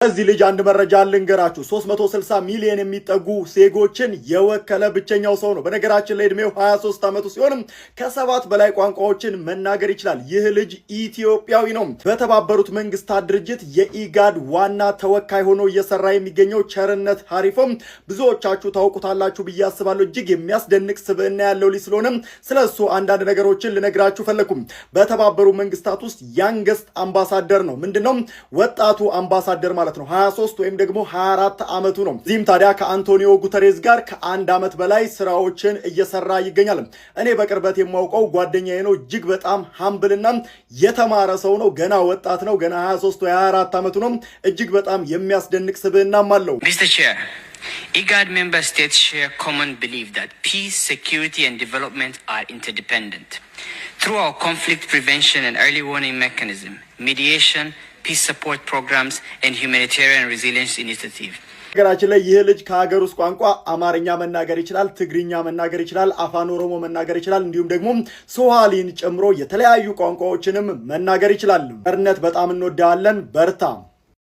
እዚህ ልጅ አንድ መረጃ ልንገራችሁ። 360 ሚሊዮን የሚጠጉ ዜጎችን የወከለ ብቸኛው ሰው ነው። በነገራችን ላይ እድሜው 23 ዓመቱ ሲሆንም ከ7 በላይ ቋንቋዎችን መናገር ይችላል። ይህ ልጅ ኢትዮጵያዊ ነው። በተባበሩት መንግስታት ድርጅት የኢጋድ ዋና ተወካይ ሆኖ እየሰራ የሚገኘው ቸርነት ሀሪፎም ብዙዎቻችሁ ታውቁታላችሁ ብዬ አስባለሁ። እጅግ የሚያስደንቅ ስብዕና ያለው ልጅ ስለሆነም ስለ እሱ አንዳንድ ነገሮችን ልነግራችሁ ፈለኩም። በተባበሩ መንግስታት ውስጥ youngest አምባሳደር ነው። ምንድነው? ወጣቱ አምባሳደር ማለት ነው። 23 ወይም ደግሞ 24 ዓመቱ ነው። እዚህም ታዲያ ከአንቶኒዮ ጉተሬዝ ጋር ከ1 ዓመት በላይ ስራዎችን እየሰራ ይገኛል። እኔ በቅርበት የማውቀው ጓደኛዬ ነው። እጅግ በጣም humble ና የተማረ ሰው ነው። ገና ወጣት ነው። ገና 23 ወይ 24 ዓመቱ ነው። እጅግ በጣም የሚያስደንቅ ስብዕናም አለው። Mr. Chair, IGAD member states share common belief that peace, security, and development are interdependent. Through our conflict prevention and early warning mechanism, mediation, peace support programs, and humanitarian resilience initiative, ነገራችን ላይ ይህ ልጅ ከሀገር ውስጥ ቋንቋ አማርኛ መናገር ይችላል፣ ትግርኛ መናገር ይችላል፣ አፋን ኦሮሞ መናገር ይችላል፣ እንዲሁም ደግሞ ስዋሂሊን ጨምሮ የተለያዩ ቋንቋዎችንም መናገር ይችላል። ቸርነት፣ በጣም እንወዳለን። በርታ።